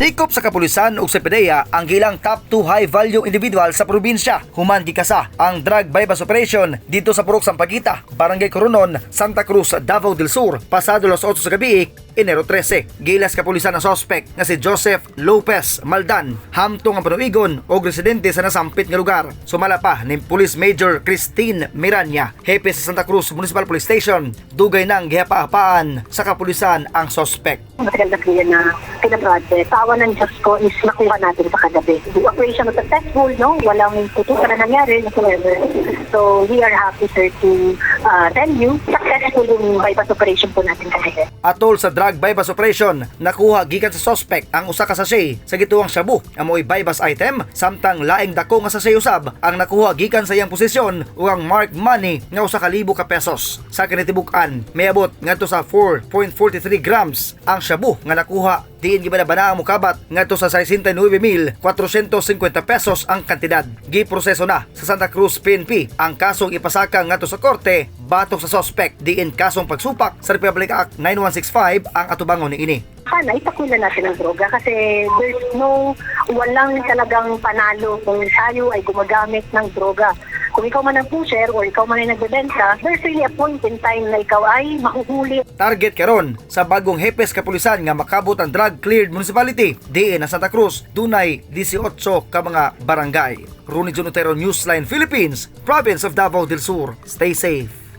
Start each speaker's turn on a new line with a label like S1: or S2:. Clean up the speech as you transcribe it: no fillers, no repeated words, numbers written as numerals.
S1: Tikop sa kapulisan ug sa PDEA ang giilang top 2 high value individual sa probinsya. Human gikasa ang drug bypass operation didto sa Purok Sampaguita, Barangay Coronon, Santa Cruz, Davao del Sur, pasado alas 8 sa gabi, Enero 13. Giila sa kapulisan ang suspect nga si Joseph Lopez Maldan, hamtong ang panuigon og residente sa nasampit nga lugar. Sumala pa ni Police Major Christine Miranya, hepe sa Santa Cruz Municipal Police Station, dugay nang gihapa-hapaan sa kapulisan ang suspect.
S2: Matagal na po yan na pinaproject. Sa awa ng Diyos ko is nakuha natin sa kagabi. The operation was successful, no? Walang putukan na nangyari, whatsoever. So, we are happy, sir, to tell you, successful yung bypass operation po natin kagabi.
S1: Atol sa drug bypass operation, nakuha gikan sa suspect ang usa ka sachet sa gituwang shabu nga mo'y bypass item, samtang laing dako nga sachet usab ang nakuha gikan sa iyang posisyon ug ang marked money nga 1,000 ka pesos. Sa kinatibuk-an, miabot ngadto sa 4.43 grams ang shabu nga nakuha, diin gibanabana ang mukabat ngadto sa 69,450 pesos ang kantidad. Giproseso na sa Santa Cruz PNP ang kasong ipasaka ngadto sa korte batok sa suspect, diin kasong pagsupak sa Republic Act 9165 ang atubangon niini.
S2: Sana itakwil na natin ang droga kasi there's no, walang talagang panalo kung tayo ay gumagamit ng droga. Kung ikaw man ang pusher or ikaw man ay nagbebenta, there's really a point in time na ikaw ay mahuhuli.
S1: Target karon sa bagong hepes kapulisan nga makabot ang drug cleared municipality, diin ang Santa Cruz dunay 18 ka mga barangay. Ronnie Junotero, Newsline Philippines, Province of Davao del Sur. Stay safe.